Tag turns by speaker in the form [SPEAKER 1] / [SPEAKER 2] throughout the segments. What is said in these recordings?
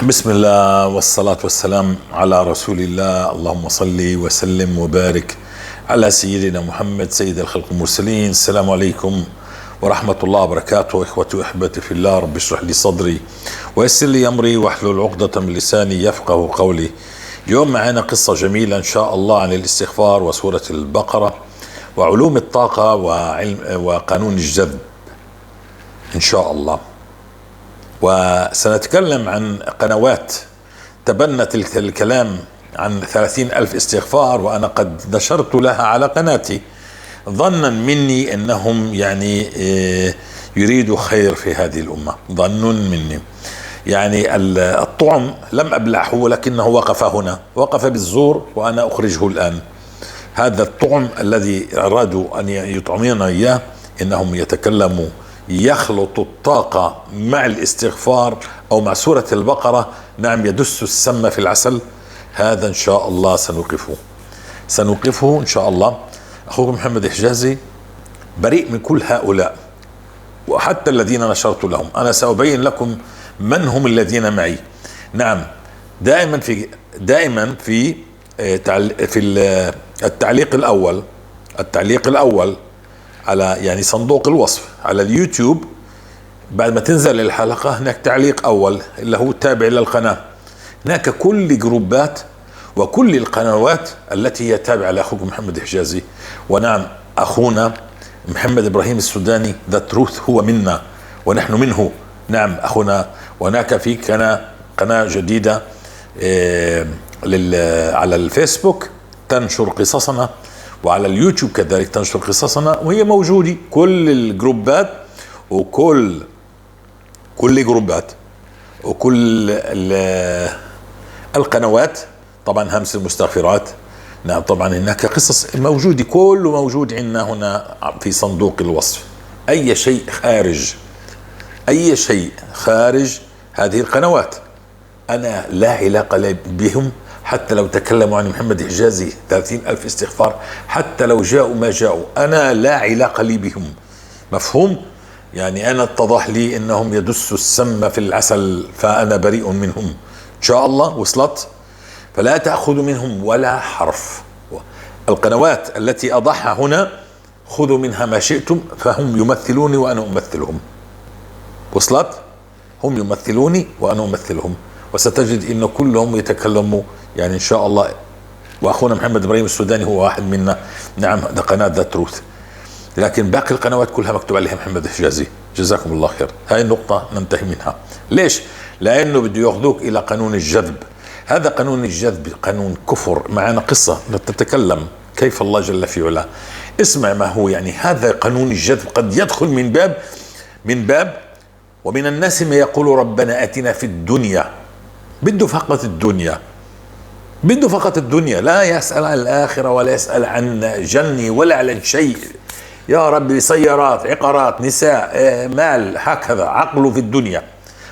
[SPEAKER 1] بسم الله والصلاة والسلام على رسول الله. اللهم صل وسلم وبارك على سيدنا محمد سيد الخلق المرسلين. السلام عليكم ورحمة الله وبركاته. إخوتي وأحبتي في الله، رب اشرح لي صدري ويسر لي أمري واحلل عقدة من لساني يفقه قولي. اليوم معنا قصة جميلة إن شاء الله عن الاستغفار وسورة البقرة وعلوم الطاقة وعلم وقانون الجذب إن شاء الله. وسنتكلم عن قنوات تبنت الكلام عن 30,000 استغفار، وأنا قد نشرت لها على قناتي ظنا مني أنهم يعني يريدوا خير في هذه الأمة، ظن مني يعني الطعم لم أبلعه ولكنه وقف هنا، وقف بالزور وأنا أخرجه الآن. هذا الطعم الذي أرادوا أن يطعمونا إياه، إنهم يتكلموا يخلط الطاقة مع الاستغفار أو مع سورة البقرة، نعم يدس السم في العسل. هذا إن شاء الله سنوقفه، سنوقفه إن شاء الله. أخوكم محمد حجازي بريء من كل هؤلاء وحتى الذين نشرت لهم. أنا سأبين لكم من هم الذين معي. نعم دائما في دائما في في التعليق الأول، التعليق الأول على يعني صندوق الوصف على اليوتيوب بعد ما تنزل الحلقة هناك تعليق أول اللي هو تابع للقناة. هناك كل جروبات وكل القنوات التي هي تابعة لأخوكم محمد حجازي. ونعم أخونا محمد إبراهيم السوداني The Truth هو منا ونحن منه. نعم أخونا. وهناك في قناة جديدة على الفيسبوك تنشر قصصنا، وعلى اليوتيوب كذلك تنشر قصصنا، وهي موجودة كل الجروبات وكل كل جروبات وكل القنوات. طبعا همس المستغفرات، نعم طبعا هناك قصص موجودة، كله موجود عندنا هنا في صندوق الوصف. أي شيء خارج، أي شيء خارج هذه القنوات أنا لا علاقة لي بهم، حتى لو تكلموا عن محمد حجازي 30,000 استغفار، حتى لو جاءوا ما جاءوا، أنا لا علاقة لي بهم. مفهوم؟ يعني أنا اتضح لي أنهم يدسوا السم في العسل، فأنا بريء منهم إن شاء الله. وصلت؟ فلا تأخذوا منهم ولا حرف. القنوات التي أضعها هنا خذوا منها ما شئتم، فهم يمثلوني وأنا أمثلهم. وصلت؟ هم يمثلوني وأنا أمثلهم، وستجد أن كلهم يتكلموا يعني إن شاء الله. وأخونا محمد إبراهيم السوداني هو واحد منا، نعم قناة The Truth، لكن باقي القنوات كلها مكتوب عليها محمد حجازي. جزاكم الله خير. هاي النقطة ننتهي منها. ليش؟ لأنه بده ياخذوك إلى قانون الجذب. هذا قانون الجذب قانون كفر. معنا قصة تتكلم كيف الله جل في علاه. اسمع ما هو يعني هذا قانون الجذب قد يدخل من باب، من باب ومن الناس ما يقول ربنا آتنا في الدنيا، بده فقط الدنيا، بده فقط الدنيا، لا يسأل عن الآخرة ولا يسأل عن جنة ولا عن شيء. يا ربي سيارات، عقارات، نساء، مال، هكذا عقله في الدنيا.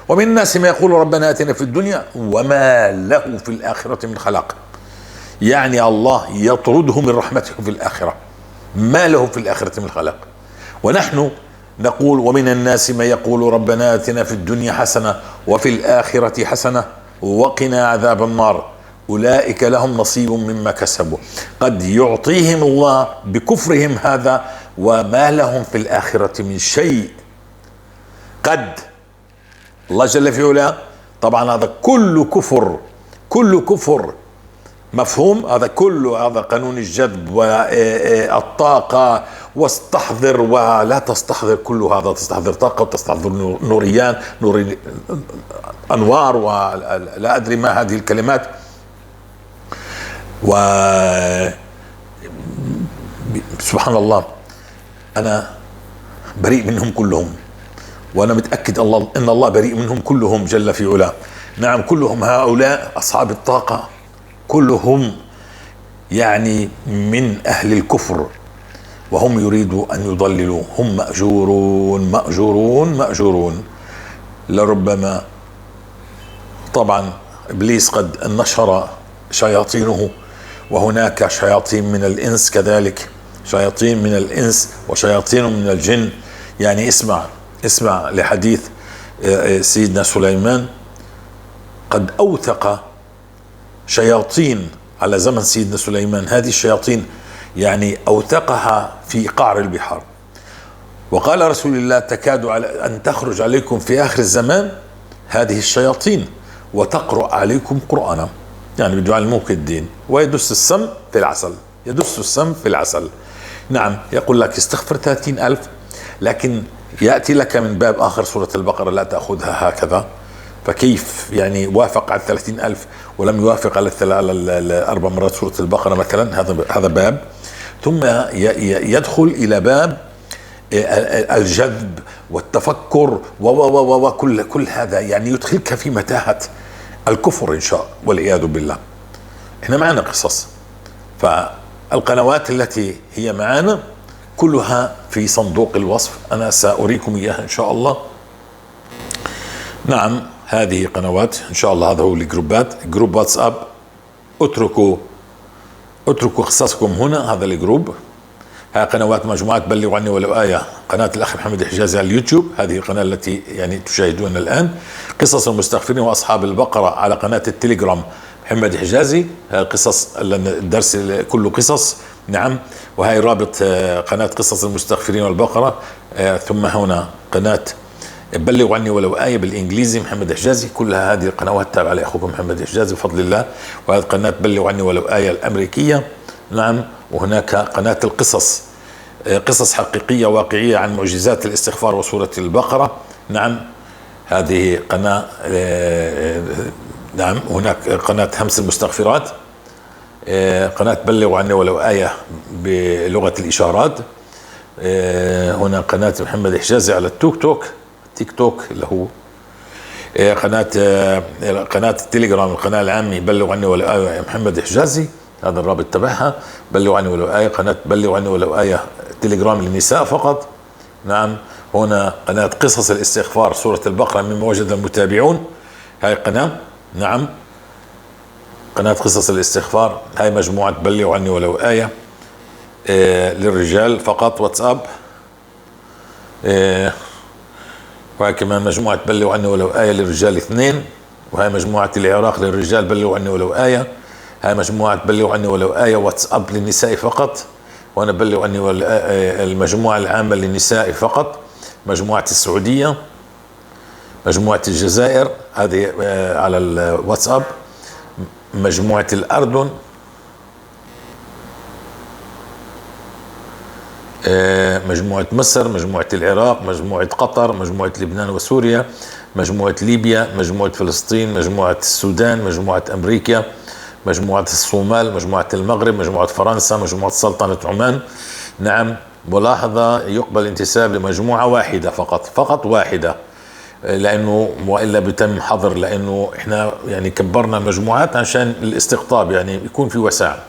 [SPEAKER 1] ومن الناس ما يقول ربنا آتنا في الدنيا وما له في الآخرة من خلاق. يعني الله يطرده من رحمته في الآخرة، ما له في الآخرة من خلاق. ونحن نقول ومن الناس ما يقول ربنا آتنا في الدنيا حسنة وفي الآخرة حسنة وقنا عذاب النار، أولئك لهم نصيب مما كسبوا. قد يعطيهم الله بكفرهم هذا وما لهم في الآخرة من شيء. قد الله جل في علاه. طبعا هذا كله كفر، كله كفر، مفهوم؟ هذا كله هذا قانون الجذب والطاقة، واستحضر ولا تستحضر، كل هذا تستحضر طاقة وتستحضر نوريان، نور أنوار، ولا أدري ما هذه الكلمات. و سبحان الله أنا بريء منهم كلهم، وأنا متأكد الله إن الله بريء منهم كلهم جل في علاه. نعم كلهم هؤلاء أصحاب الطاقة كلهم يعني من أهل الكفر، وهم يريدوا أن يضللوا. هم مأجورون مأجورون مأجورون. لربما طبعا إبليس قد نشر شياطينه، وهناك شياطين من الإنس كذلك، شياطين من الإنس وشياطين من الجن. يعني اسمع لحديث سيدنا سليمان قد أوثق شياطين على زمن سيدنا سليمان، هذه الشياطين يعني أوثقها في قعر البحار. وقال رسول الله تكاد على أن تخرج عليكم في آخر الزمان هذه الشياطين وتقرأ عليكم قرآنا، يعني بده يعلموك الدين ويدس السم في العسل، يدس السم في العسل. نعم، يقول لك استغفر 30,000، لكن يأتي لك من باب آخر سورة البقرة لا تأخذها هكذا. فكيف يعني وافق على 30,000 ولم يوافق على 4 مرات سورة البقرة مثلا؟ هذا باب. ثم يدخل إلى باب الجذب والتفكر و كل هذا يعني يدخلك في متاهة الكفر إن شاء والعياذ بالله. احنا معنا قصص، فالقنوات التي هي معنا كلها في صندوق الوصف، أنا سأريكم إياها إن شاء الله. نعم، هذه قنوات إن شاء الله. هذا هو الجروبات، group واتساب، اتركوا قصصكم هنا، هذا ال group. ها قنوات مجموعات بلغوا عني ولو آية، قناة الأخ محمد الحجازي على اليوتيوب، هذه القناة التي يعني تشاهدونها الآن. قصص المستغفرين وأصحاب البقرة على قناة التليجرام محمد حجازي، قصص الدرس كله قصص. نعم، وهي رابط قناة قصص المستغفرين والبقرة. ثم هنا قناة بلغوا عني ولو آية بالإنجليزي محمد حجازي. كلها هذه القنوات تابعة لأخوكم محمد حجازي بفضل الله. وهذه قناة بلغوا عني ولو آية الأمريكية. نعم، وهناك قناة القصص، قصص حقيقية واقعية عن معجزات الاستغفار وسورة البقرة. نعم، هذه قناة. نعم، هناك قناة همس المستغفرات، قناة بلغوا عني ولو آية بلغة الإشارات. هنا قناة محمد حجازي على التوك توك، تيك توك اللي هو قناة التليجرام، القناة العامة بلغوا عني ولو آية محمد حجازي، هذا الرابط تبعها. بلغوا عني ولو آية، قناة بلغوا عني ولو آية تليجرام للنساء فقط. نعم، هنا قناة قصص الاستغفار سورة البقرة مما وجد المتابعون، هاي قناة. نعم، قناة قصص الاستغفار، هاي مجموعة بلغوا عني ولو آية للرجال فقط واتساب. وهي كمان مجموعة بلغوا عني ولو آية للرجال 2، وهي مجموعة العراق للرجال بلغوا عني ولو آية، هاي مجموعة بلغوا عني ولو آية واتساب للنساء فقط، وأنا بلغوا عني المجموعة العامة للنساء فقط، مجموعة السعودية، مجموعة الجزائر هذه على الواتساب، مجموعة الأردن، مجموعة مصر، مجموعة العراق، مجموعة قطر، مجموعة لبنان وسوريا، مجموعة ليبيا، مجموعة فلسطين، مجموعة السودان، مجموعة أمريكا، مجموعة الصومال، مجموعة المغرب، مجموعة فرنسا، مجموعة سلطنة عمان. نعم، ملاحظة، يقبل انتساب لمجموعة واحدة فقط، فقط واحدة، لأنه وإلا بيتم حظر، لأنه إحنا يعني كبرنا المجموعات عشان الاستقطاب، يعني يكون في وساعة.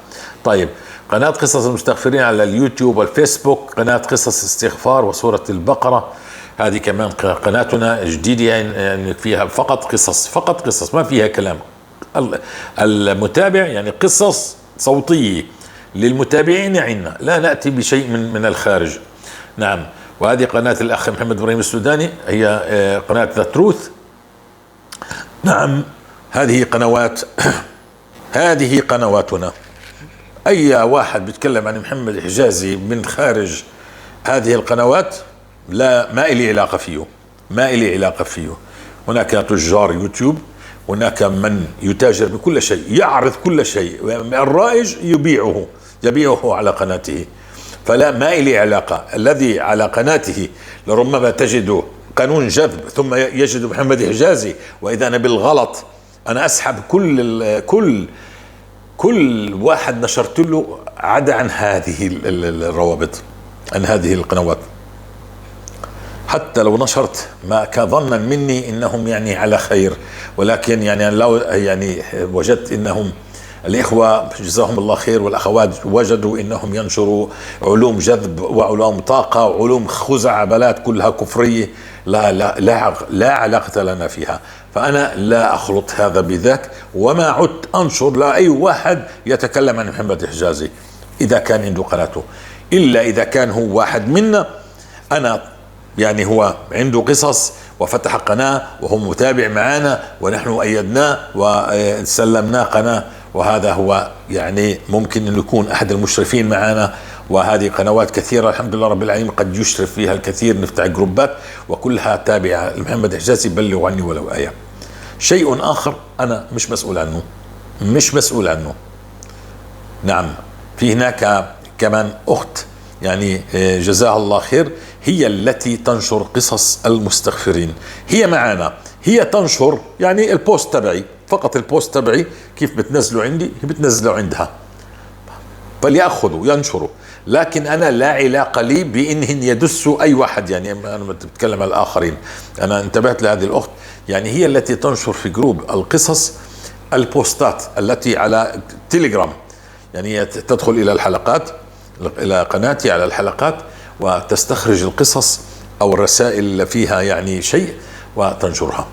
[SPEAKER 1] طيب، قناة قصص المستغفرين على اليوتيوب والفيسبوك، قناة قصص استغفار وسورة البقرة، هذه كمان قناتنا جديدة، يعني فيها فقط قصص، فقط قصص، ما فيها كلام المتابع، يعني قصص صوتية للمتابعين عندنا، لا نأتي بشيء من الخارج. نعم، وهذه قناة الأخ محمد إبراهيم السوداني، هي قناة The Truth. نعم، هذه قنوات، هذه قنواتنا. أي واحد بيتكلم عن محمد حجازي من خارج هذه القنوات لا، ما إلي علاقة فيه، ما إلي علاقة فيه. هناك تجار يوتيوب، هناك من يتاجر بكل شيء، يعرض كل شيء، الرائج يبيعه على قناته، فلا، ما إلي علاقة. الذي على قناته لربما تجد قانون جذب، ثم يجد محمد حجازي، وإذا أنا بالغلط أنا أسحب كل واحد نشرت له عدا عن هذه الروابط، عن هذه القنوات. حتى لو نشرت ما كان ظنا مني انهم يعني على خير، ولكن يعني لو يعني وجدت انهم الإخوة جزاهم الله خير والأخوات وجدوا إنهم ينشروا علوم جذب وعلوم طاقة وعلوم خزعبلات كلها كفرية لا لا لا لا علاقة لنا فيها، فأنا لا أخلط هذا بذاك، وما عدت أنشر لا أي واحد يتكلم عن محمد الحجازي إذا كان عنده قناته، إلا إذا كان هو واحد منا. أنا يعني هو عنده قصص وفتح قناة وهو متابع معنا، ونحن أيدناه وسلمناه قناة، وهذا هو يعني ممكن أن يكون أحد المشرفين معنا. وهذه قنوات كثيرة الحمد لله رب العالمين قد يشرف فيها الكثير، نفتح جروبات وكلها تابعة لمحمد حجازي. بلغوا عني ولو آية. شيء آخر أنا مش مسؤول عنه، مش مسؤول عنه. نعم، في هناك كمان أخت يعني جزاها الله خير، هي التي تنشر قصص المستغفرين، هي معنا، هي تنشر يعني ال post تبعي فقط، ال post تبعي كيف بتنزله عندي هي بتنزله عندها، فليأخذوا ينشروا، لكن أنا لا علاقة لي بإنهن يدسوا أي واحد. يعني أنا بتكلم على الآخرين، أنا انتبهت لهذه الأخت، يعني هي التي تنشر في group القصص البوستات التي على تليجرام، يعني هي تدخل إلى الحلقات، إلى قناتي على الحلقات، وتستخرج القصص أو الرسائل اللي فيها يعني شيء وتنشرها،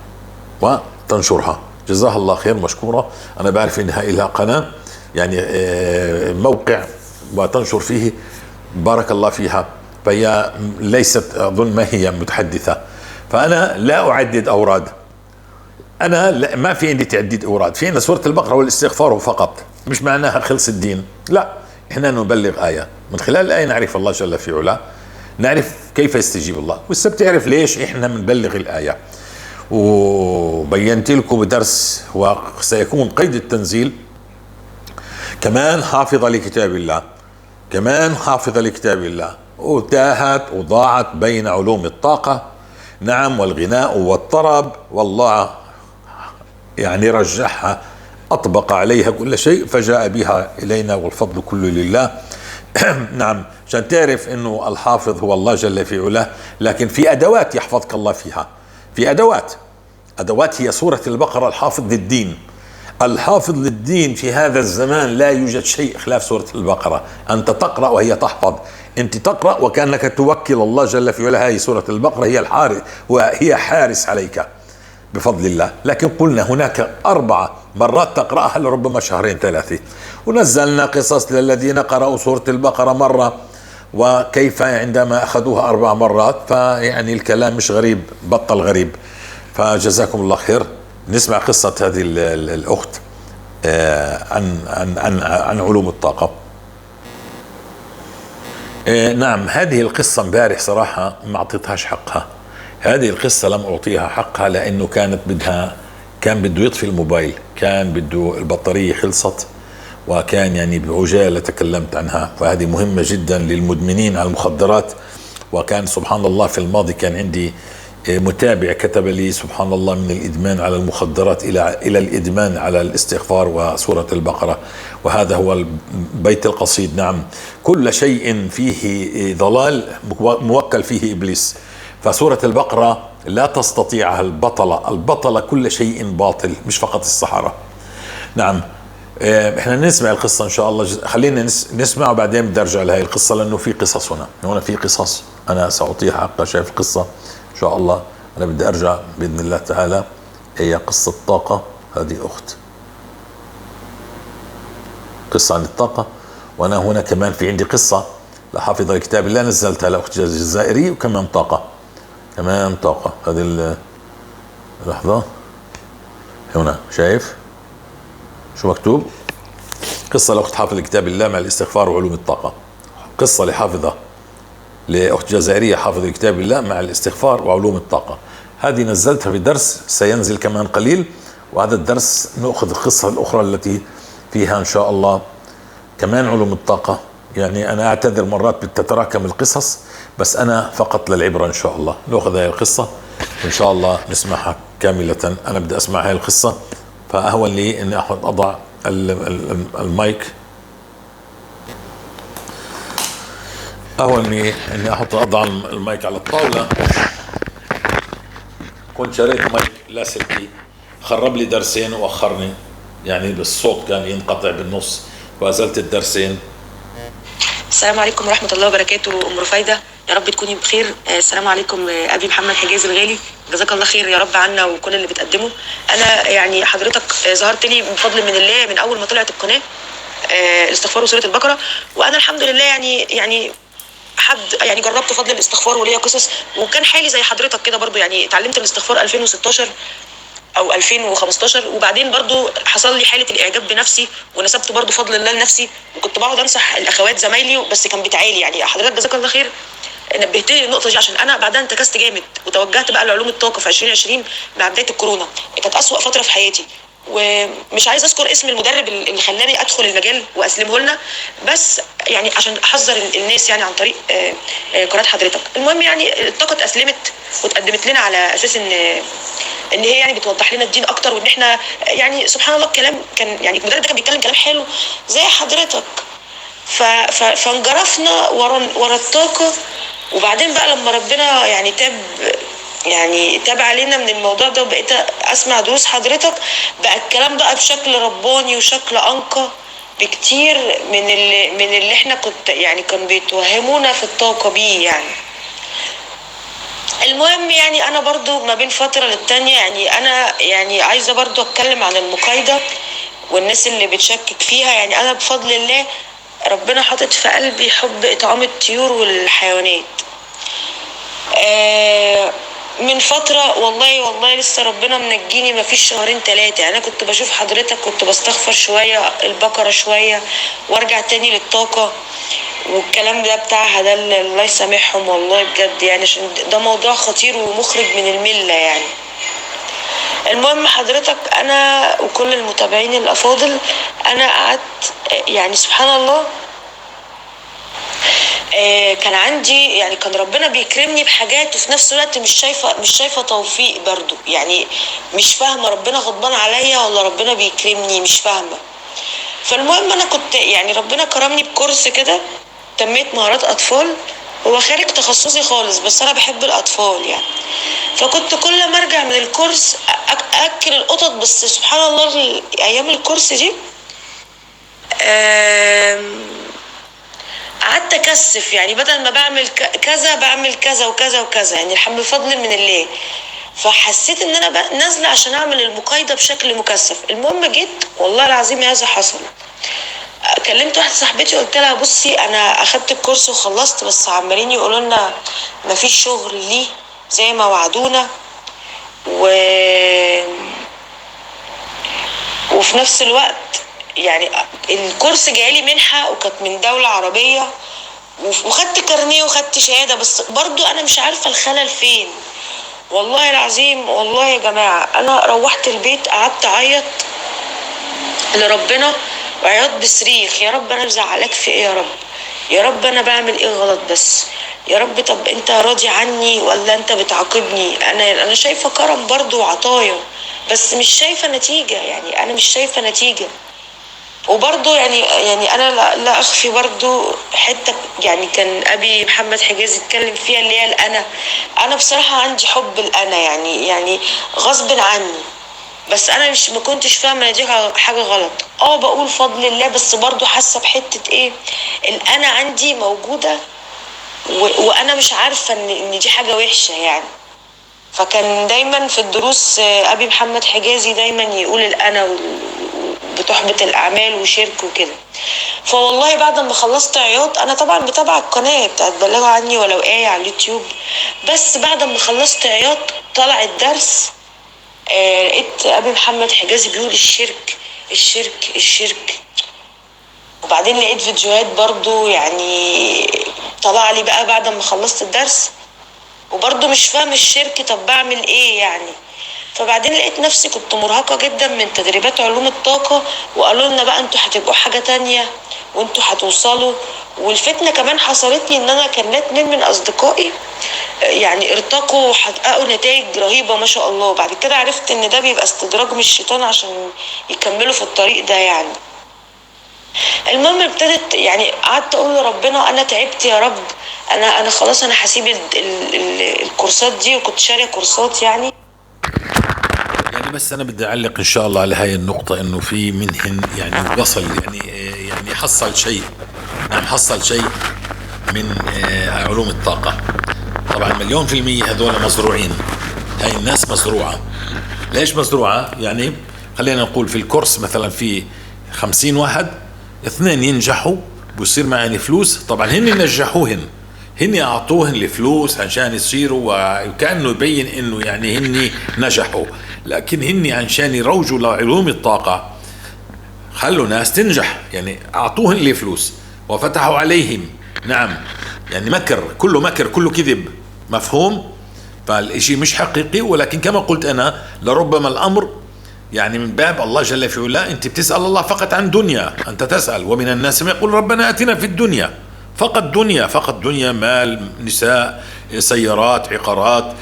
[SPEAKER 1] وتنشرها. جزاها الله خير، مشكورة. أنا بعرف إنها إلها قناة يعني موقع وتنشر فيه، بارك الله فيها. فهي ليست أظن ما هي متحدثة، فأنا لا أعدد أوراد، أنا لا، ما في عندي تعديد أوراد، في عندنا سورة البقرة والاستغفار فقط، مش معناها خلص الدين، لا، إحنا نبلغ آية، من خلال الآية نعرف الله جل في علاه، نعرف كيف يستجيب الله، والسبب تعرف ليش إحنا بنبلغ الآية. وبينت لكم بدرس وسيكون قيد التنزيل كمان حافظة لكتاب الله، كمان حافظة لكتاب الله، وتاهت وضاعت بين علوم الطاقة، نعم، والغناء والطرب، والله يعني رجعها، أطبق عليها كل شيء فجاء بها إلينا، والفضل كله لله. نعم، عشان تعرف إنه الحافظ هو الله جل في علاه، لكن في أدوات يحفظك الله فيها، في أدوات، أدوات هي سورة البقرة، الحافظ للدين، الحافظ للدين في هذا الزمان لا يوجد شيء خلاف سورة البقرة. أنت تقرأ وهي تحفظ، أنت تقرأ وكأنك توكل الله جل في علاه. هذه سورة البقرة هي الحارس، وهي حارس عليك بفضل الله. لكن قلنا هناك 4 مرات تقرأها لربما شهرين 3. ونزلنا قصص للذين قرأوا سورة البقرة مرة، وكيف عندما أخذوها 4 مرات، فيعني الكلام مش غريب، بطل غريب. فجزاكم الله خير. نسمع قصة هذه الأخت عن عن عن عن علوم الطاقة. نعم، هذه القصة امبارح صراحة ما أعطيتهاش حقها، هذه القصة لم أعطيها حقها، لأنه كانت بدها، كان بده يطفي الموبايل، كان بده البطارية خلصت، وكان يعني بعجالة تكلمت عنها. فهذه مهمة جدا للمدمنين على المخدرات. وكان سبحان الله في الماضي كان عندي متابع كتب لي سبحان الله من الإدمان على المخدرات إلى الإدمان على الاستغفار وسورة البقرة، وهذا هو بيت القصيد. نعم، كل شيء فيه ضلال موكل فيه إبليس، فسورة البقرة لا تستطيعها البطلة، البطلة كل شيء باطل، مش فقط السحرة. نعم، احنا نسمع القصة ان شاء الله، خلينا نسمع وبعدين بدي ارجع لهي القصة، لانه في قصص هنا، هنا في قصص انا ساعطيها حقها. شايف القصة ان شاء الله، انا بدي ارجع باذن الله تعالى. هي قصة طاقة، هذه اخت قصة عن الطاقة. وانا هنا كمان في عندي قصة لحافظة الكتاب الله نزلتها لاخت جزائرية، وكمان طاقة، كمان طاقة. هذه لحظة، هنا شايف شو مكتوب؟ قصة لأخت حافظ كتاب الله مع الاستغفار وعلوم الطاقة. قصة لحافظة لأخت جزائرية حافظ كتاب الله مع الاستغفار وعلوم الطاقة. هذه نزلتها في درس سينزل كمان قليل، وهذا الدرس نأخذ القصة الأخرى التي فيها إن شاء الله كمان علوم الطاقة. يعني أنا أعتذر مرات بتتراكم القصص، بس أنا فقط للعبرة إن شاء الله نأخذ هذه القصة وإن شاء الله نسمعها كاملة. أنا بدي أسمع هذه القصة، فأهون لي أني أضع المايك، أهون لي أني أضع المايك على الطاولة. كنت شريت مايك لاسلكي، خرب لي درسين وأخرني، يعني بالصوت كان ينقطع بالنص، وأزلت الدرسين.
[SPEAKER 2] السلام عليكم ورحمة الله وبركاته. أم رفايدة، يا رب تكوني بخير. السلام عليكم أبي محمد حجاز الغالي، جزاك الله خير يا رب عنا وكل اللي بتقدمه. أنا يعني حضرتك ظهرت لي بفضل من الله من أول ما طلعت القناة الاستغفار وسورة البقرة، وأنا الحمد لله يعني حد يعني جربت فضل الاستغفار وليا قصص، وكان حالي زي حضرتك كده برضو، يعني اتعلمت الاستغفار 2016 او 2015، وبعدين برضو حصل لي حاله الاعجاب بنفسي ونسبت برضو فضل الله لنفسي، وكنت بقعد انصح الاخوات زمايلي بس كان بيتعالي. يعني حضرتك جزاك الله خير نبهتني للنقطة دي، عشان انا بعدها انتكست جامد وتوجهت بقى لعلوم الطاقة في 2020 مع بداية الكورونا، كانت اسوأ فترة في حياتي. ومش عايزه اذكر اسم المدرب اللي خلاني ادخل المجال واسلمه لنا، بس يعني عشان احذر الناس يعني عن طريق قناة حضرتك. المهم يعني الطاقة اتاسلمت واتقدمت لنا على اساس ان هي يعني بتوضح لنا الدين اكتر، وان احنا يعني سبحان الله الكلام كان يعني المدرب ده كان بيتكلم كلام حلو زي حضرتك، فانجرفنا ورا الطاقة. وبعدين بقى لما ربنا يعني تاب علينا من الموضوع ده، وبقيت اسمع دروس حضرتك، بقى الكلام بقى بشكل رباني وشكل انقى بكتير من اللي احنا كنت يعني كان بيتوهمونا في الطاقة بيه يعني. المهم يعني انا برضو ما بين فترة للتانية يعني انا يعني عايزة برضو اتكلم عن المقايضة والناس اللي بتشكك فيها. يعني انا بفضل الله ربنا حاطط في قلبي حب اطعام الطيور والحيوانات. من فترة والله لسه ربنا منجيني ما فيش شهرين تلاتة، يعني انا كنت بشوف حضرتك كنت بستغفر شوية البقرة شوية وارجع تاني للطاقة والكلام ده بتاعها ده، اللي الله يسامحهم والله بجد، يعني عشان ده موضوع خطير ومخرج من الملة يعني. المهم حضرتك انا وكل المتابعين الافاضل، انا قعدت يعني سبحان الله، كان عندي يعني كان ربنا بيكرمني بحاجات، وفي نفس الوقت مش شايفه توفيق برضو، يعني مش فاهمه ربنا غضبان عليا ولا ربنا بيكرمني، مش فاهمه. فالمهم انا كنت يعني ربنا كرمني بكورس كده تنمية مهارات اطفال، هو خارج تخصصي خالص بس انا بحب الاطفال يعني. فكنت كل ما ارجع من الكورس اكل القطط، بس سبحان الله ايام الكورس دي قعدت اكثف، يعني بدل ما بعمل كذا بعمل كذا وكذا وكذا، يعني الحمد بفضل من الله. فحسيت ان انا نازله عشان اعمل المقايضة بشكل مكثف. المهم جيت والله العظيم هذا حصل، كلمت واحدة صاحبتي قلت لها بصي انا اخدت الكورس وخلصت، بس عمالين يقولوا لنا مفيش شغل ليه زي ما وعدونا، وفي نفس الوقت يعني الكورس جالي منحه وكانت من دولة عربية، وخدت كارنيه وخدت شهادة، بس برضو انا مش عارفه الخلل فين. والله العظيم والله يا جماعة انا روحت البيت قعدت اعيط لربنا وعياط بصريخ، يا رب انا مزعلاك في ايه، يا رب يا رب انا بعمل ايه غلط، بس يا رب طب انت راضي عني ولا انت بتعاقبني؟ انا شايفه كرم برضو وعطايا، بس مش شايفه نتيجة، يعني انا مش شايفه نتيجة. وبرضو يعني انا لا اخفي برضو حتة يعني كان ابي محمد حجازي اتكلم فيها اللي هي الانا. انا بصراحة عندي حب الانا، يعني غصب عني، بس انا مش ما كنتش فاهمه ان دي حاجة غلط. بقول فضل الله، بس برضو حاسه بحته ايه الانا عندي موجودة، وانا مش عارفه ان دي حاجة وحشة يعني. فكان دايما في الدروس ابي محمد حجازي دايما يقول الانا بتحبط الاعمال وشرك وكده. فوالله بعد ما خلصت عياط، انا طبعا متابعه القناة بتاعت بلغوا عني ولو ايه على اليوتيوب، بس بعد ما خلصت عياط طلع الدرس، لقيت ابي محمد حجازي بيقول الشرك الشرك الشرك. وبعدين لقيت فيديوهات برضو يعني طلع لي بقى بعد ما خلصت الدرس، وبرضو مش فاهم الشرك، طب بعمل ايه يعني. فبعدين لقيت نفسي كنت مرهقة جدا من تدريبات علوم الطاقة، وقالوا لنا بقى انتوا هتبقوا حاجة تانية وانتوا هتوصلوا. والفتنة كمان حصلتني ان انا كان 2 من اصدقائي يعني ارتقوا وحققوا نتائج رهيبة ما شاء الله. بعد كده عرفت ان ده بيبقى استدراج من الشيطان عشان يكملوا في الطريق ده يعني. المهم ابتدت يعني قعدت اقول لربنا انا تعبت يا رب، انا خلاص انا هسيب الكورسات دي، وكنت شارية كورسات يعني.
[SPEAKER 1] يعني بس انا بدي اعلق ان شاء الله على هاي النقطة، انه في منهن يعني وصل يعني حصل شيء، نعم حصل شيء من علوم الطاقة. طبعا 1,000,000% هذول مزروعين، هاي الناس مزروعة. ليش مزروعة؟ يعني خلينا نقول في الكورس مثلا في 50 واحد، 2 ينجحوا بصير معهم فلوس. طبعا هن نجحوهن، هن اعطوهن الفلوس عشان يصيروا، وكانه يبين انه يعني هن نجحوا، لكن هن عشان يروجوا لعلوم الطاقة خلوا ناس تنجح، يعني اعطوهن الفلوس وفتحوا عليهم. نعم، يعني مكر، كله مكر، كله كذب، مفهوم؟ فالشيء مش حقيقي، ولكن كما قلت انا لربما الامر يعني من باب الله جل في علاه، انت بتسال الله فقط عن دنيا، انت تسال، ومن الناس من يقول ربنا اتنا في الدنيا، فقط دنيا، فقط دنيا، مال، نساء، سيارات، عقارات،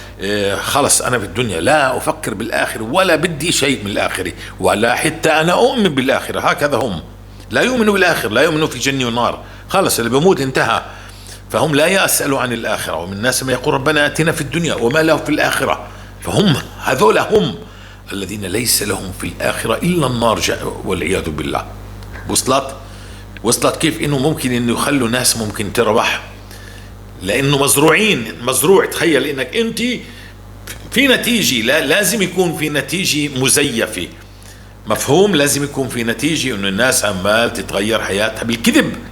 [SPEAKER 1] خلص انا في الدنيا، لا افكر بالاخرة ولا بدي شيء من الاخرة، ولا حتى انا اؤمن بالاخرة. هكذا هم لا يؤمنوا بالاخرة، لا يؤمنوا في جنة ونار، خلص اللي بيموت انتهى. فهم لا يسألوا عن الآخرة، ومن الناس من يقول ربنا آتنا في الدنيا وما له في الآخرة. فهم هذول هم الذين ليس لهم في الآخرة إلا النار والعياذ بالله. وصلت كيف إنه ممكن إنه يخلوا ناس ممكن تربح لأنه مزروعين، مزروع. تخيل إنك أنت في نتيجة، لا لازم يكون في نتيجة مزيفة، مفهوم؟ لازم يكون في نتيجة إنه الناس عمال تتغير حياتها بالكذب.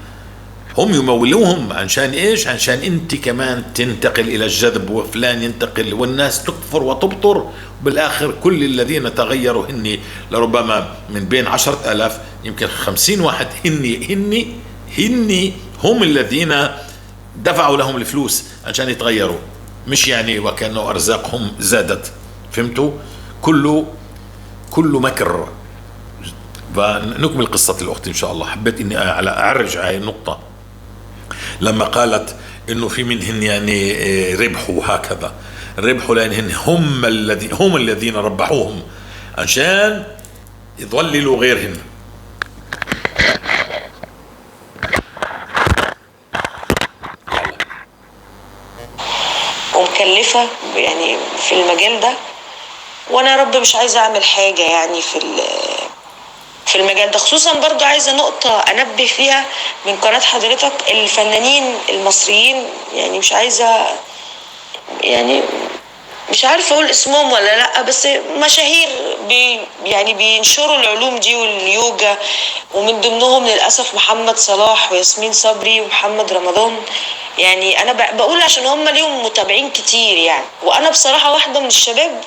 [SPEAKER 1] هم يمولوهم عشان ايش؟ عشان انت كمان تنتقل الى الجذب، وفلان ينتقل، والناس تكفر وتبطر، وبالاخر كل الذين تغيروا هني لربما من بين 10,000 يمكن 50 واحد هني هني هم الذين دفعوا لهم الفلوس عشان يتغيروا، مش يعني وكأنه ارزاقهم زادت. فهمتوا؟ كله مكر. فنكمل قصة الأخت إن شاء الله. حبيت إني أعرج على هاي النقطة لما قالت إنه في منهن يعني ربحوا، هكذا ربحوا لأنهن هم الذين ربحوهم عشان يضللوا غيرهن.
[SPEAKER 2] ومكلفة يعني في المجال ده، وأنا يا رب مش عايزة أعمل حاجة يعني في المجال ده، خصوصا برضو عايزة نقطة أنبه فيها من قناة حضرتك الفنانين المصريين، يعني مش عايزة، يعني مش عارفة أقول اسمهم ولا لأ، بس مشاهير يعني بينشروا العلوم دي واليوجا، ومن ضمنهم للأسف محمد صلاح وياسمين صبري ومحمد رمضان. يعني أنا بقول عشان هم ليهم متابعين كتير يعني، وأنا بصراحة واحدة من الشباب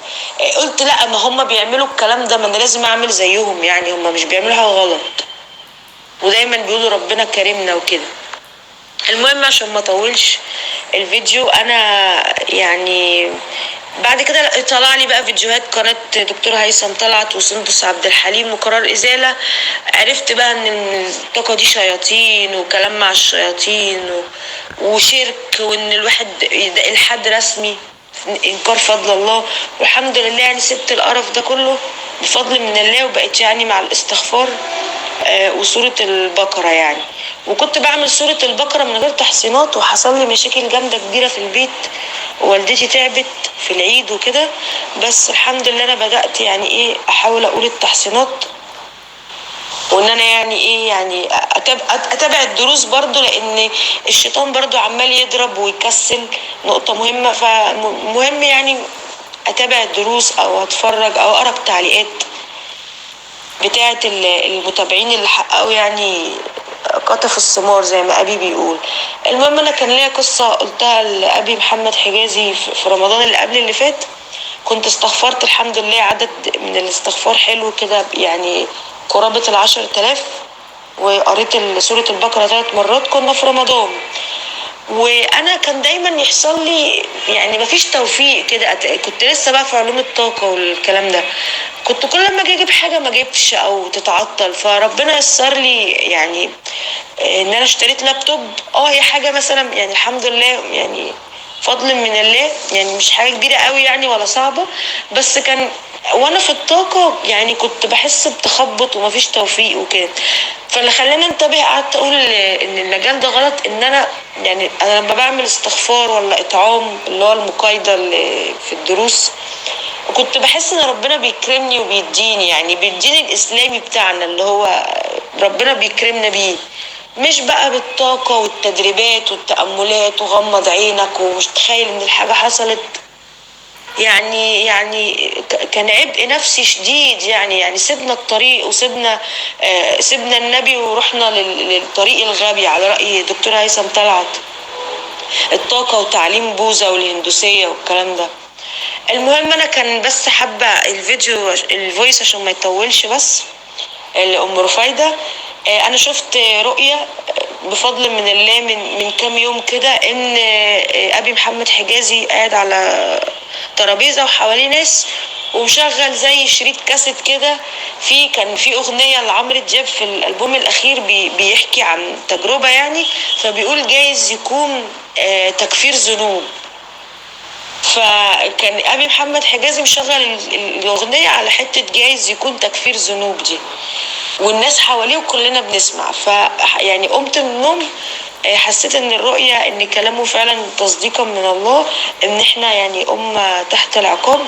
[SPEAKER 2] قلت لأ، ما هم بيعملوا الكلام ده، ما أنا لازم أعمل زيهم، يعني هم مش بيعملوا حاجة غلط، ودايما بيقولوا ربنا كرمنا وكده. المهم عشان ما اطولش الفيديو، انا يعني بعد كده طلع لي بقى فيديوهات قناة دكتور هيثم طلعت وسندس عبد الحليم وقرار إزالة. عرفت بقى ان الطاقة دي شياطين وكلام مع الشياطين وشرك، وان الواحد ده إلحاد رسمي، إنكار فضل الله. والحمد لله يعني سبت القرف ده كله بفضل من الله، وبقيت يعني مع الاستغفار وسورة البقرة يعني. وكنت بعمل سورة البقرة من غير تحصينات، وحصل لي مشاكل جامدة كبيرة في البيت، ووالدتي تعبت في العيد وكده، بس الحمد لله أنا بدأت يعني إيه أحاول أقول التحصينات، وإن أنا يعني إيه يعني أتابع الدروس برضو، لأن الشيطان برضو عمال يضرب ويكسل، نقطة مهمة. فمهم يعني أتابع الدروس أو أتفرج أو أقرأ التعليقات بتاعة المتابعين اللي حققوا يعني قطف الثمار زي ما أبي بيقول. المهم أنا كان ليا قصة قلتها لأبي محمد حجازي في رمضان اللي قبل اللي فات، كنت استغفرت الحمد لله عدد من الاستغفار حلو كده، يعني قرابة 10,000، وقريت سورة البقرة 3 مرات، كنا في رمضان. وانا كان دايما يحصل لي يعني مفيش توفيق كده، كنت لسه بقى في علوم الطاقة والكلام ده، كنت كل ما اجي اجيب حاجة ما اجيبش او تتعطل. فربنا يسر لي يعني ان انا اشتريت لابتوب، هي حاجة مثلا يعني الحمد لله يعني فضل من الله، يعني مش حاجة كبيرة قوي يعني ولا صعبة، بس كان وانا في الطاقة يعني كنت بحس بتخبط ومفيش توفيق وكده. فاللي خلاني انتبه قعدت اقول ان المجال ده غلط، ان انا يعني انا لما بعمل استغفار ولا اطعام اللي هو المقايضة اللي في الدروس، كنت بحس ان ربنا بيكرمني وبيديني، يعني بيديني الاسلامي بتاعنا اللي هو ربنا بيكرمنا بيه، مش بقى بالطاقة والتدريبات والتأملات وغمض عينك ومش تخيل ان الحاجة حصلت. يعني كان عبء نفسي شديد، يعني سيبنا الطريق وسيبنا سيبنا النبي ورحنا للطريق الغبي على رأي دكتور هيثم طلعت. الطاقة وتعليم بوذا والهندوسية والكلام ده. المهم انا كان بس حابة الفيديو ال voice عشان ما يطولش، بس لأم رفايدة. انا شفت رؤية بفضل من الله من كام يوم كده، ان ابي محمد حجازي قاعد على ترابيزة وحواليه ناس، ومشغل زي شريط كاسيت كده، كان في اغنية لعمرو دياب في الالبوم الاخير بيحكي عن تجربة يعني، فبيقول جايز يكون تكفير ذنوب. فكان ابي محمد حجازي مشغل الاغنية على حتة جايز يكون تكفير ذنوب دي، والناس حواليه وكلنا بنسمع. ف يعني قمت من النوم، حسيت ان الرؤية ان كلامه فعلا تصديقا من الله، ان احنا يعني امة تحت العقاب،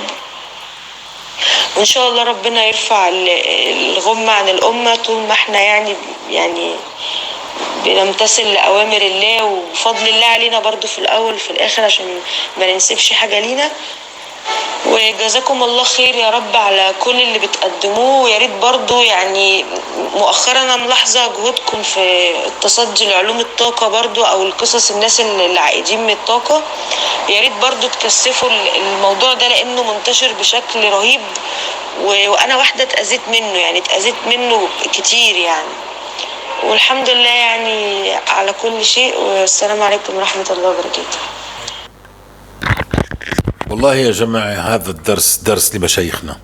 [SPEAKER 2] وان شاء الله ربنا يرفع الغمة عن الامة طول ما احنا يعني بنمتثل لأوامر الله وفضل الله علينا برضو في الأول وفي الآخر، عشان ما ننسبش حاجة لينا. وجزاكم الله خير يا رب على كل اللي بتقدموه. ويا ريت برضو يعني مؤخرا انا ملاحظة جهودكم في التصدي لعلوم الطاقة برضو، او القصص الناس اللي عائدين من الطاقة، يا ريت برضو تكثفوا الموضوع ده لانه منتشر بشكل رهيب، وانا واحدة اتأذيت منه، يعني اتأذيت منه كتير يعني، والحمد لله يعني على كل شيء. والسلام عليكم ورحمة الله وبركاته.
[SPEAKER 1] والله يا جماعة هذا الدرس درس لمشايخنا.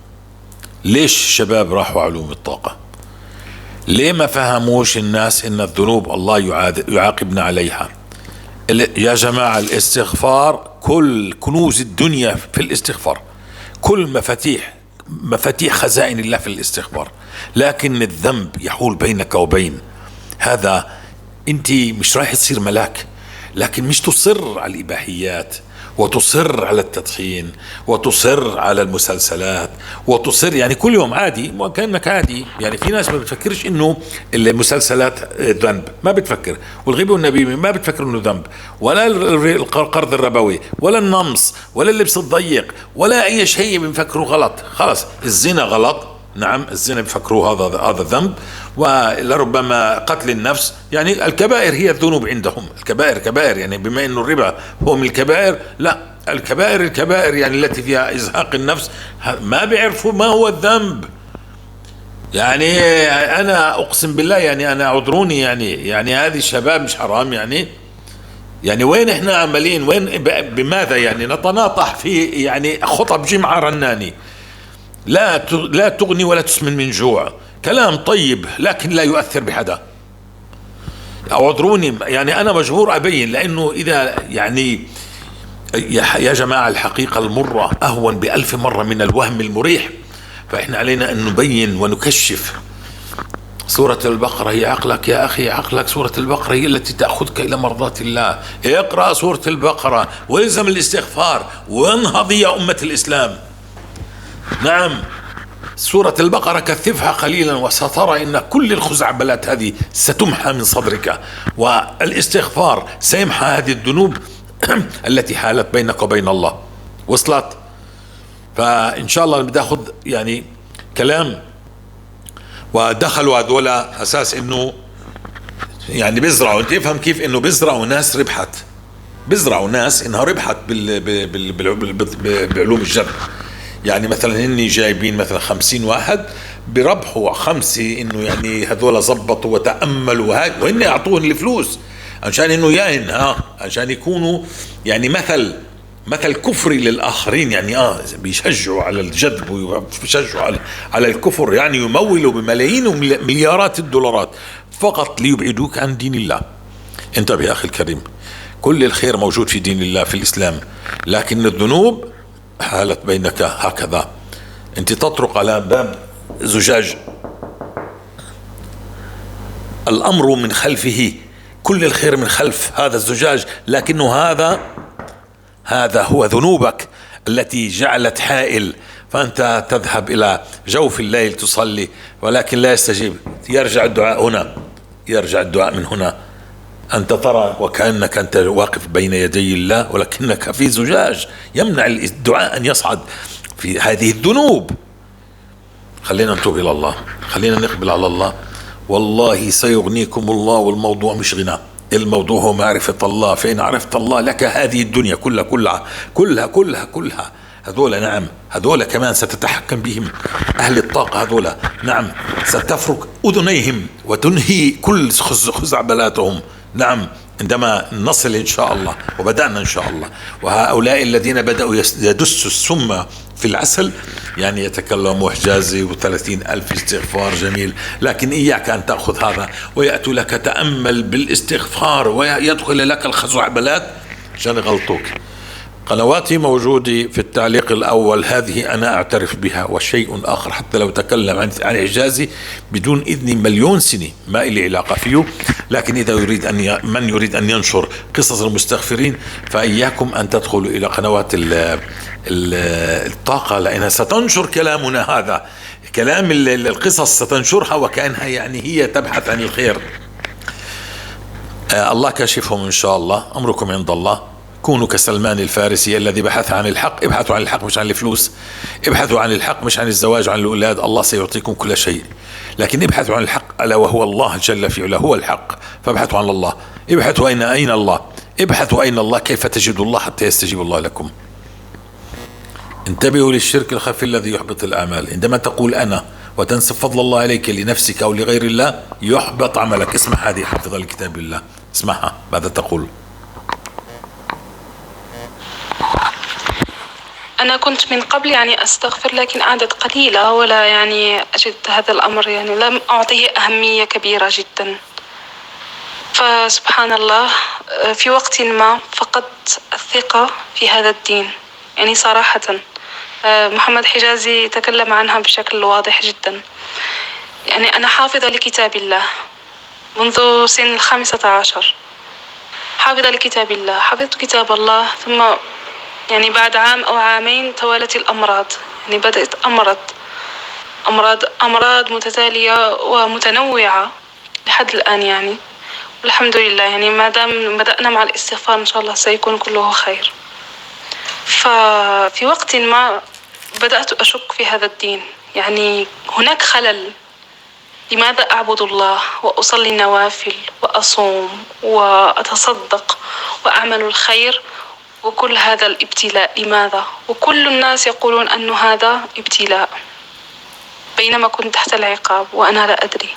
[SPEAKER 1] ليش الشباب راحوا علوم الطاقة؟ ليه ما فهموش الناس إن الذنوب الله يعاقبنا عليها؟ يا جماعة الاستغفار، كل كنوز الدنيا في الاستغفار، كل مفاتيح خزائن الله في الاستغفار، لكن الذنب يحول بينك وبين هذا. انت مش رايح تصير ملاك، لكن مش تصر على الإباحيات، وتصر على التدخين، وتصر على المسلسلات، وتصر يعني كل يوم عادي وكأنك عادي. يعني في ناس ما بتفكرش انه المسلسلات ذنب، ما بتفكر، والغيبة والنميمة ما بتفكر انه ذنب، ولا القرض الربوي، ولا النمص، ولا اللبس الضيق، ولا اي شيء بنفكره غلط. خلص الزنا غلط، نعم الزنا بفكروه هذا ذنب، ولربما قتل النفس. يعني الكبائر هي الذنوب عندهم، الكبائر كبائر، يعني بما انه الربا هو من الكبائر، لا الكبائر الكبائر يعني التي فيها ازهاق النفس، ما بيعرفوا ما هو الذنب. يعني انا اقسم بالله، يعني انا اعذروني، يعني هذه الشباب مش حرام، يعني وين احنا عمالين، وين بماذا يعني نتناطح في يعني خطب جمعة رناني لا تغني ولا تسمن من جوع، كلام طيب لكن لا يؤثر بحدا. اعذروني يعني انا مجبور ابين، لانه اذا يعني يا جماعة الحقيقة المرة اهون بألف مرة من الوهم المريح، فاحنا علينا ان نبين ونكشف. سورة البقرة هي عقلك يا أخي، عقلك. سورة البقرة هي التي تأخذك إلى مرضاة الله. اقرأ سورة البقرة والزم الاستغفار وانهضي يا أمة الإسلام. نعم سورة البقرة كثفها قليلا وسترى إن كل الخزعبلات هذه ستمحى من صدرك، والاستغفار سيمحى هذه الذنوب التي حالت بينك وبين الله. وصلت؟ فإن شاء الله بدي أخذ يعني كلام. ودخلوا هذول أساس إنه يعني بيزرعوا، أنت افهم كيف إنه بيزرعوا ناس ربحت، بيزرعوا ناس إنها ربحت بعلوم الجبر. يعني مثلا هني جايبين مثلا 50 واحد بربحوا 5 انه يعني هذول زبطوا وتأملوا وهاك، وهن اعطوهم الفلوس عشان انه ياهن ها، عشان يكونوا يعني مثل كفري للاخرين، يعني بيشجعوا على الجذب وبيشجعوا على الكفر، يعني يمولوا بملايين ومليارات الدولارات فقط ليبعدوك عن دين الله. انتبه يا اخي الكريم، كل الخير موجود في دين الله في الاسلام، لكن الذنوب حالت بينك هكذا. انت تطرق على باب زجاج، الامر من خلفه، كل الخير من خلف هذا الزجاج، لكنه هذا هو ذنوبك التي جعلت حائل. فانت تذهب الى جوف الليل تصلي ولكن لا يستجيب، يرجع الدعاء هنا، يرجع الدعاء من هنا. أنت ترى وكأنك أنت واقف بين يدي الله، ولكنك في زجاج يمنع الدعاء أن يصعد في هذه الذنوب. خلينا نتوب إلى الله، خلينا نقبل على الله، والله سيغنيكم الله. والموضوع مش غنى، الموضوع هو معرفة الله، فإن عرفت الله لك هذه الدنيا كلها كلها كلها كلها كلها. هذول نعم، هذول كمان ستتحكم بهم أهل الطاقة هذول، نعم ستفرك أذنيهم وتنهي كل خزعبلاتهم، نعم عندما نصل إن شاء الله، وبدأنا إن شاء الله. وهؤلاء الذين بدأوا يدسوا السم في العسل، يعني يتكلموا حجازي و30,000 استغفار جميل، لكن إياك أن تأخذ هذا ويأتوا لك تأمل بالاستغفار ويدخل لك الخزعبلات عشان يغلطوك. قنواتي موجودة في التعليق الأول، هذه أنا أعترف بها، وشيء آخر حتى لو تكلم عن حجازي بدون إذن مليون سنة ما إلي علاقة فيه. لكن إذا يريد أن من يريد أن ينشر قصص المستغفرين فإياكم أن تدخلوا إلى قنوات الطاقة، لأنها ستنشر كلامنا هذا، كلام القصص ستنشرها وكأنها يعني هي تبحث عن الخير. الله كاشفهم إن شاء الله، أمركم عند الله. كونوا كسلمان الفارسي الذي بحث عن الحق، ابحثوا عن الحق مش عن الفلوس، ابحثوا عن الحق مش عن الزواج عن الأولاد، الله سيعطيكم كل شيء، لكن ابحثوا عن الحق ألا وهو الله جل في علاه، هو الحق، فابحثوا عن الله، ابحثوا أين الله، ابحثوا أين الله، كيف تجدوا الله حتى يستجيب الله لكم. انتبهوا للشرك الخفي الذي يحبط الأعمال. عندما تقول أنا وتنسب فضل الله عليك لنفسك أو لغير الله يحبط عملك. اسمع هذه حافظة لكتاب الله، اسمعها ماذا تقول.
[SPEAKER 3] أنا كنت من قبل يعني أستغفر لكن أعداد قليلة، ولا يعني أجد هذا الأمر يعني لم أعطيه أهمية كبيرة جدا. فسبحان الله في وقت ما فقدت الثقة في هذا الدين، يعني صراحة محمد حجازي تكلم عنها بشكل واضح جدا. يعني أنا حافظة لكتاب الله منذ سن 15، حافظة لكتاب الله، حفظت كتاب الله، ثم يعني بعد عام أو عامين توالت الأمراض، يعني بدأت أمرض أمراض متتالية ومتنوعة لحد الآن يعني، والحمد لله يعني ما دام بدأنا مع الاستغفار إن شاء الله سيكون كله خير. ففي وقت ما بدأت أشك في هذا الدين، يعني هناك خلل، لماذا أعبد الله وأصلي النوافل وأصوم وأتصدق وأعمل الخير وكل هذا الابتلاء، لماذا؟ وكل الناس يقولون أن هذا ابتلاء، بينما كنت تحت العقاب وأنا لا أدري.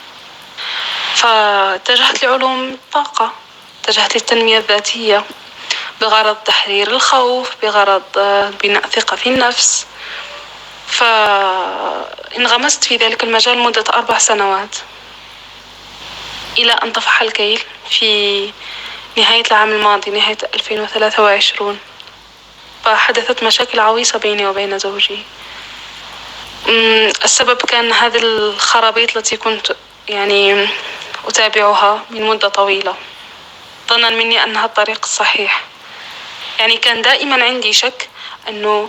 [SPEAKER 3] فاتجهت لعلوم الطاقة، اتجهت للتنمية الذاتية بغرض تحرير الخوف، بغرض بناء ثقة في النفس. فانغمست في ذلك المجال مدة 4 سنوات إلى أن طفح الكيل في نهاية العام الماضي، نهاية 2023. فحدثت مشاكل عويصة بيني وبين زوجي. السبب كان هذه الخرابيط التي كنت يعني أتابعها من مدة طويلة، ظنا مني أنها الطريق الصحيح. يعني كان دائما عندي شك أنه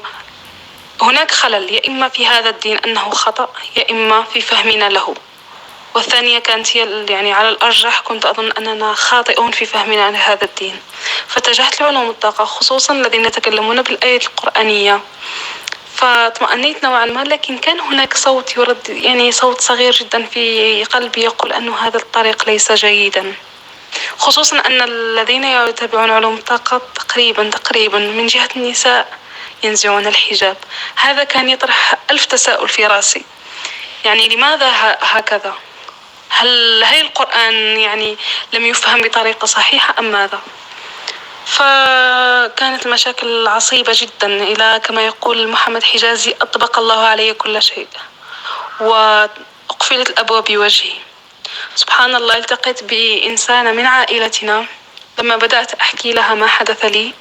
[SPEAKER 3] هناك خلل، يا إما في هذا الدين أنه خطأ، يا إما في فهمنا له. والثانية كانت هي يعني على الأرجح كنت أظن أننا خاطئون في فهمنا لهذا الدين. فاتجهت لعلوم الطاقة، خصوصا الذين يتكلمون بالآية القرآنية، فاطمأنيت نوعا ما. لكن كان هناك صوت يرد، يعني صوت صغير جدا في قلبي يقول أن هذا الطريق ليس جيدا، خصوصا أن الذين يتابعون علوم الطاقة تقريبا من جهة النساء ينزعون الحجاب. هذا كان يطرح 1000 تساؤل في رأسي، يعني لماذا هكذا؟ هل القرآن يعني لم يفهم بطريقة صحيحة أم ماذا؟ فكانت المشاكل عصيبة جدا، إلى كما يقول محمد حجازي أطبق الله علي كل شيء وأقفلت الأبواب بوجهي. سبحان الله، التقيت بإنسانة من عائلتنا، لما بدأت أحكي لها ما حدث لي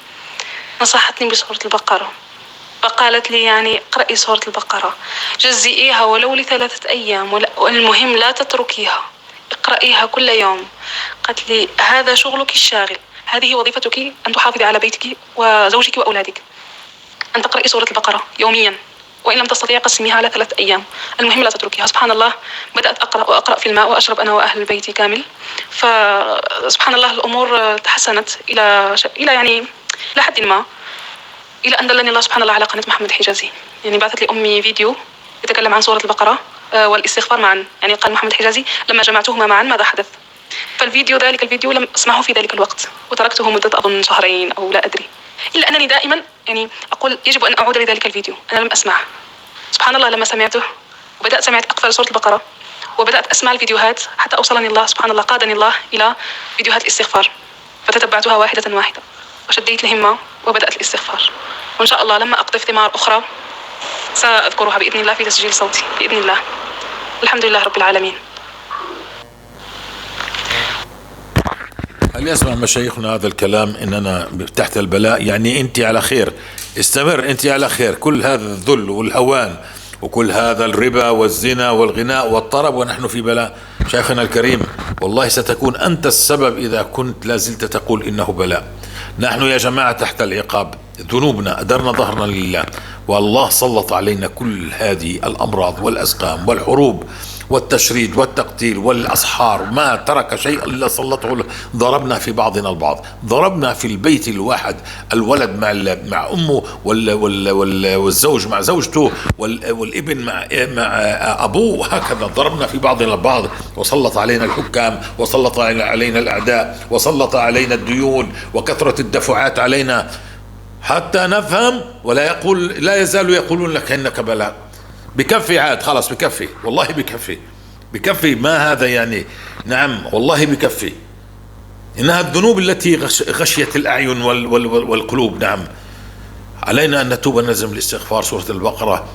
[SPEAKER 3] نصحتني بسورة البقرة، فقالت لي يعني اقرأي سورة البقرة، جزئيها ولو ل3 أيام، والمهم لا تتركيها، اقرأيها كل يوم. قالت لي هذا شغلك الشاغل، هذه وظيفتك، أن تحافظي على بيتك وزوجك وأولادك، أن تقرأي سورة البقرة يوميا، وإن لم تستطيعي قسميها على 3 أيام، المهم لا تتركيها. سبحان الله، بدأت أقرأ وأقرأ في الماء وأشرب أنا وأهل بيتي كامل. فسبحان الله الأمور تحسنت إلى يعني إلى حد ما، إلى أن دلني الله سبحانه الله على قناة محمد حجازي. يعني بعثت لي أمي فيديو يتكلم عن سورة البقرة والاستغفار معا، يعني قال محمد حجازي لما جمعتهما معا ماذا حدث؟ فالفيديو ذلك الفيديو لم أسمعه في ذلك الوقت، وتركته مدة أظن شهرين أو لا أدري، إلا أنني دائما يعني أقول يجب أن أعود لذلك الفيديو، أنا لم أسمعه. سبحان الله لما سمعته وبدأت سمعت أقفل سورة البقرة وبدأت أسمع الفيديوهات حتى أوصلني الله، سبحان الله قادني الله إلى فيديوهات الاستغفار، فتتبعتها واحدة واحدة وشديت الهمة وبدأت الاستغفار. وإن شاء الله لما أقطف ثمار أخرى سأذكرها بإذن الله في تسجيل صوتي بإذن الله. الحمد لله رب العالمين.
[SPEAKER 1] هل يسمع مشايخنا هذا الكلام إننا تحت البلاء؟ يعني أنت على خير، استمر، أنت على خير. كل هذا الذل والهوان وكل هذا الربا والزنا والغناء والطرب ونحن في بلاء. شيخنا الكريم، والله ستكون أنت السبب إذا كنت لازلت تقول إنه بلاء. نحن يا جماعة تحت العقاب، ذنوبنا أدرنا ظهرنا لله، والله سلط علينا كل هذه الأمراض والأسقام والحروب والتشريد والتقتيل والأسحار، ما ترك شيء إلا سلطه. ضربنا في بعضنا البعض، ضربنا في البيت الواحد، الولد مع أمه والزوج مع زوجته والابن مع أبوه، هكذا ضربنا في بعضنا البعض. وسلط علينا الحكام، وسلط علينا الأعداء، وسلط علينا الديون وكثرة الدفعات علينا حتى نفهم. ولا يقول، لا يزالوا يقولون لك إنك بلاء. بكفي عاد، خلاص بكفي، والله بكفي، بكفي. ما هذا يعني؟ نعم والله بكفي. إنها الذنوب التي غشيت الأعين والقلوب. نعم علينا أن نتوب ونلزم الاستغفار. سورة البقرة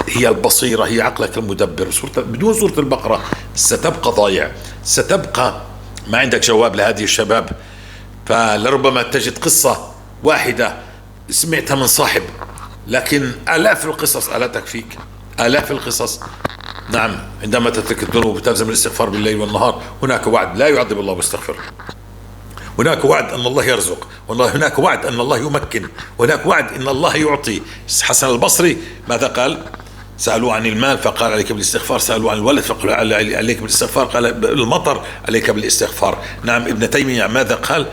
[SPEAKER 1] هي البصيرة، هي عقلك المدبر. بدون سورة البقرة ستبقى ضايع، ستبقى ما عندك جواب لهذه الشباب. فلربما تجد قصة واحدة سمعتها من صاحب، لكن آلاف القصص ألا تكفيك؟ آلاف القصص. نعم عندما تترك الذنوب وتلزم الاستغفار بالليل والنهار، هناك وعد لا يعذب الله مستغفر، هناك وعد أن الله يرزق، هناك وعد أن الله يمكن، هناك وعد أن الله يعطي. حسن البصري ماذا قال؟ سألوه عن المال فقال عليك بالاستغفار، سألوه عن الولد فقال عليك بالاستغفار، قال المطر عليك بالاستغفار. نعم ابن تيمية ماذا قال؟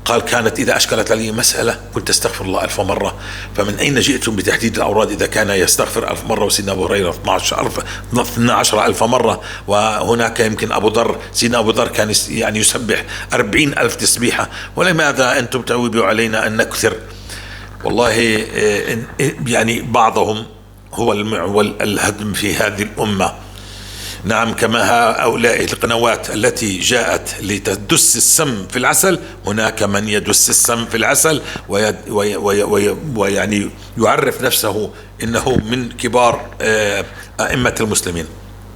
[SPEAKER 1] قال كانت إذا أشكلت علي مسألة كنت أستغفر الله 1000 مرة. فمن أين جئتم بتحديد الأوراد إذا كان يستغفر 1000 مرة، وسيدنا أبو هريرة 12,000 مرة، وهناك يمكن أبو ذر، سيدنا أبو ذر كان يعني يسبح 40,000 تسبيحة. ولماذا أنتم تعوبوا علينا أن نكثر؟ والله يعني بعضهم هو المعول الهدم في هذه الأمة. نعم كما هؤلاء القنوات التي جاءت لتدس السم في العسل، هناك من يدس السم في العسل ويعني يعرف نفسه إنه من كبار أئمة المسلمين.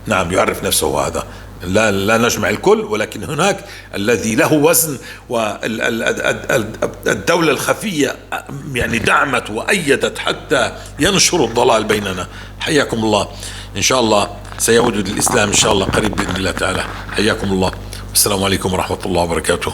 [SPEAKER 1] نعم يعرف نفسه هذا. لا نجمع الكل، ولكن هناك الذي له وزن، والدولة الخفية يعني دعمت وأيدت حتى ينشر الضلال بيننا. حياكم الله، إن شاء الله سيعود الإسلام إن شاء الله قريب بإذن الله تعالى. حياكم الله، والسلام عليكم ورحمة الله وبركاته.